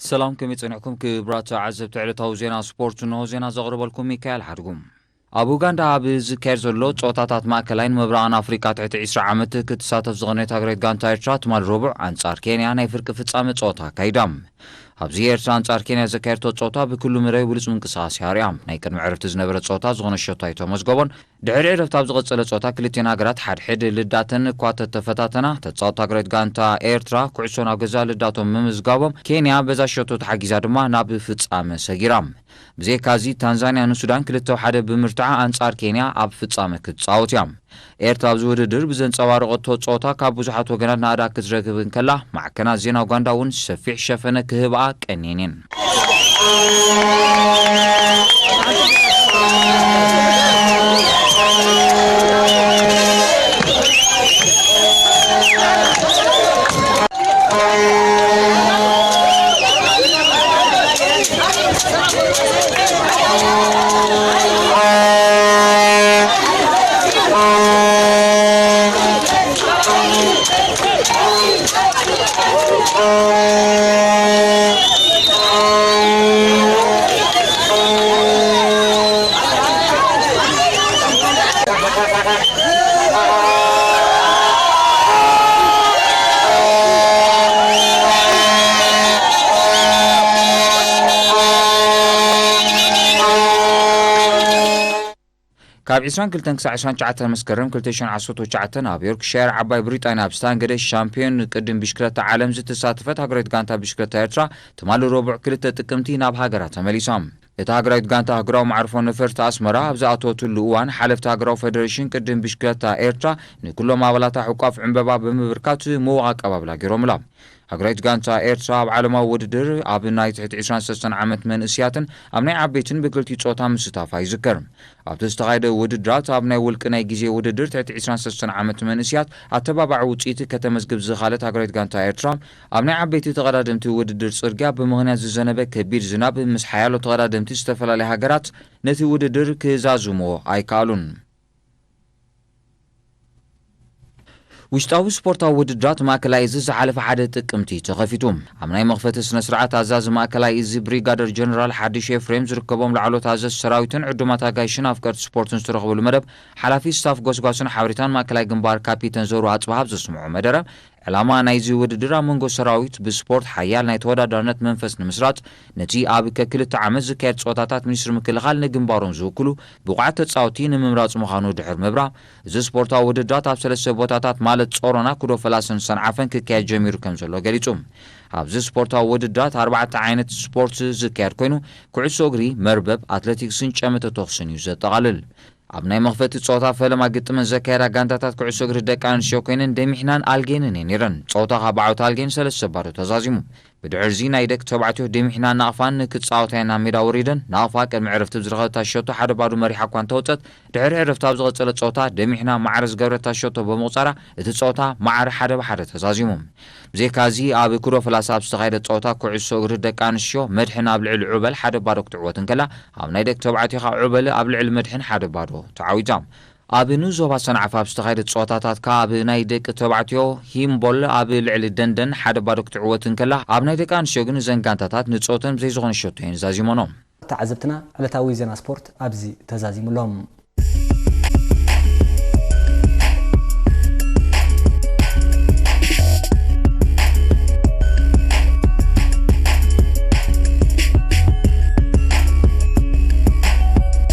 ሰላም፣ ከመይ ጸኒሕኩም ክቡራት ተዓዘብቲ ዕለታዊ ዜና ስፖርት? እንሆ ዜና ዘቕርበልኩም ሚካኤል ሓድጉ። ኣብ ኡጋንዳ ኣብ ዝካየድ ዘሎ ጸወታታት ማእከላይን ምብራቕን ኣፍሪቃ ትሕቲ ዕስራ ዓመት ክትሳተፍ ዝቐነየት ሃገራዊት ጋንታ ኤርትራ ትማሊ ረቡዕ ኣንጻር ኬንያ ናይ ፍርቂ ፍጻመ ጸወታ ኣካይዳ። ኣብዚ ኤርትራ ኣንጻር ኬንያ ዘካየድቶ ጸወታ ብኩሉ መዳይ ብሉጽ ምንቅስቓስ እያ ኣርያ። ናይ ቅድሚ ዕረፍቲ ዝነበረ ጸወታ ዝኾነ ሸቶ ኣይተመዝገቦን። ድሕሪ ዕረፍቲ ኣብ ዝቐጸለ ጸወታ ክልቲኤን ሃገራት ሓድሕድ ልዳተን እኳ ተተፈታተና፣ ተጻወትቲ ሃገራዊት ጋንታ ኤርትራ ኩዕሶ ናብ ገዛ ልዳቶም ምምዝጋቦም፣ ኬንያ በዛ ሸቶ ተሓጊዛ ድማ ናብ ፍጻመ ሰጊራ። ብዘይካዚ፣ ታንዛንያ ንሱዳን ክልተ ሓደ ብምርትዓ ኣንጻር ኬንያ ኣብ ፍጻመ ክትጻወት እያ። ኤርትራ ኣብዚ ውድድር ብዘንጸባረቐቶ ጸወታ ካብ ብዙሓት ወገናት ናእዳ ክትረክብ እንከላ፣ ማዕከናት ዜና ኡጋንዳ እውን ሰፊሕ ሸፈነ ክህብኣ ቀንየን እየን። ካብ ዕስራን ክልተን ክሳዕ ዕስራን ትሽዓተን መስከረም ክልተ ሽሕን ዓሰርተ ትሽዓተን ኣብ ዮርክሻየር ዓባይ ብሪጣንያ ኣብ ስታንገደ ሻምፒዮን ቅድም ብሽክለታ ዓለም ዝተሳተፈት ሃገራዊት ጋንታ ብሽክለታ ኤርትራ ትማሊ ረቡዕ ክልተ ጥቅምቲ ናብ ሃገራ ተመሊሳ። እታ ሃገራዊት ጋንታ ኣህጉራዊ መዕርፎ ነፈርቲ ኣስመራ ኣብ ዝኣተወትሉ እዋን፣ ሓለፍቲ ሃገራዊ ፈደሬሽን ቅድም ብሽክለታ ኤርትራ ንኩሎም ኣባላታ ዕቋፍ ዕምበባ ብምብርካት ምዉቕ ኣቀባብላ ገይሮምላ። ሃገራዊት ጋንታ ኤርትራ ኣብ ዓለማዊ ውድድር ኣብ ናይ ትሕቲ ዕስራን ሰለስተን ዓመት መንእስያትን ኣብ ናይ ዓበይትን ብክልቲኡ ጾታ ምስታፋ ይዝከር። ኣብቲ ዝተኻየደ ውድድራት ኣብ ናይ ውልቂ ናይ ግዜ ውድድር ትሕቲ ዕስራን ሰለስተን ዓመት መንእስያት ኣተባባዒ ውጽኢት ከተመዝግብ ዝኻለት ሃገራዊት ጋንታ ኤርትራ፣ ኣብ ናይ ዓበይቲ ተቐዳደምቲ ውድድር ጽርግያ ብምኽንያት ዝዘነበ ከቢድ ዝናብ ምስ ሓያሎ ተቐዳደምቲ ዝተፈላለያ ሃገራት ነቲ ውድድር ክዛዝምዎ ኣይከኣሉን። ውሽጣዊ ስፖርታዊ ውድድራት ማእከላይ እዚ ዝሓለፈ ሓደ ጥቅምቲ ተኸፊቱ። ኣብ ናይ መኽፈቲ ስነ ስርዓት ኣዛዚ ማእከላይ እዚ ብሪጋደር ጀነራል ሓድሽ ኤፍሬም ዝርከቦም ላዕሎት ኣዘዝቲ ሰራዊትን ዕዱማት ኣጋይሽን ኣፍቀርቲ ስፖርትን ዝተረኽብሉ መደብ፣ ሓላፊ ስታፍ ጎስጓስን ሓበሬታን ማእከላይ ግንባር ካፒተን ዘሩ ኣጽብሃ ኣብ ዘስምዖ መደረ፣ ዕላማ ናይዚ ውድድር ኣብ መንጎ ሰራዊት ብስፖርት ሓያል ናይ ተወዳዳርነት መንፈስ ንምስራጽ፣ ነቲ ኣብ ከክልተ ዓመት ዝካየድ ጸወታታት ሚኒስትሪ ምክልኻል ንግንባሮም ዝውክሉ ብቑዓት ተጻወትቲ ንምምራጽ ምዃኑ ድሕር ምብራ፣ እዚ ስፖርታዊ ውድድራት ኣብ ሰለስተ ቦታታት ማለት ጾሮና፣ ኩዶ ፈላስን ሰንዓፈን ክካየድ ጀሚሩ ከም ዘሎ ገሊጹ። ኣብዚ ስፖርታዊ ውድድራት ኣርባዕተ ዓይነት ስፖርት ዝካየድ ኮይኑ፣ ኩዕሶ እግሪ፣ መርበብ፣ ኣትሌቲክስን ጨመተ ተኹስን እዩ ዘጠቓልል። ኣብ ናይ መኽፈቲ ጸወታ ፈለማ ግጥመን ዘካየዳ ጋንታታት ኩዕሶ እግሪ ደቂ ኣንስትዮ ኮይነን ደሚሕናን ኣልጌንን እየን ነይረን። ጸወታ ካብ ዓወት ኣልጌን ሰለስተ ባዶ ተዛዚሙ። ብድሕርዚ ናይ ደቂ ተባዕትዮ ደሚሕናን ናቕፋን ንክጻወታ እየን ናብ ሜዳ ወሪደን። ናቕፋ ቅድሚ ዕረፍቲ ብዝረኸበታ ሸቶ ሓደ ባዶ መሪሓ እኳ እንተወጸት፣ ድሕሪ ዕረፍቲ ኣብ ዝቐጸለ ጸወታ ደሚሕና ማዕረ ዝገበረታ ሸቶ ብምቑጻራ እቲ ጸወታ ማዕረ ሓደ ብሓደ ተዛዚሙ። ብዘይካዚ ኣብ ኩዶ ፈላሳ ኣብ ዝተኻየደ ጸወታ ኩዕሶ እግሪ ደቂ ኣንስትዮ መድሕን ኣብ ልዕሊ ዑበል ሓደ ባዶ ክትዕወት እንከላ፣ ኣብ ናይ ደቂ ተባዕትዮ ከኣ ዑበል ኣብ ልዕሊ መድሕን ሓደ ባዶ ተዓዊታ። ኣብ ንኡስ ዞባ ሰንዓፈ ኣብ ዝተኻየደ ጸወታታት ከኣ ኣብ ናይ ደቂ ተባዕትዮ ሂምቦል ኣብ ልዕሊ ደንደን ሓደ ባዶ ክትዕወት እንከላ፣ ኣብ ናይ ደቂ ኣንስትዮ ግን እዘን ጋንታታት ንጸወተን ብዘይ ዝኾነ ሸቶ እየን ዛዚመኖ። ተዓዘብትና ዕለታዊ ዜና ስፖርት ኣብዚ ተዛዚሙ ኣሎ።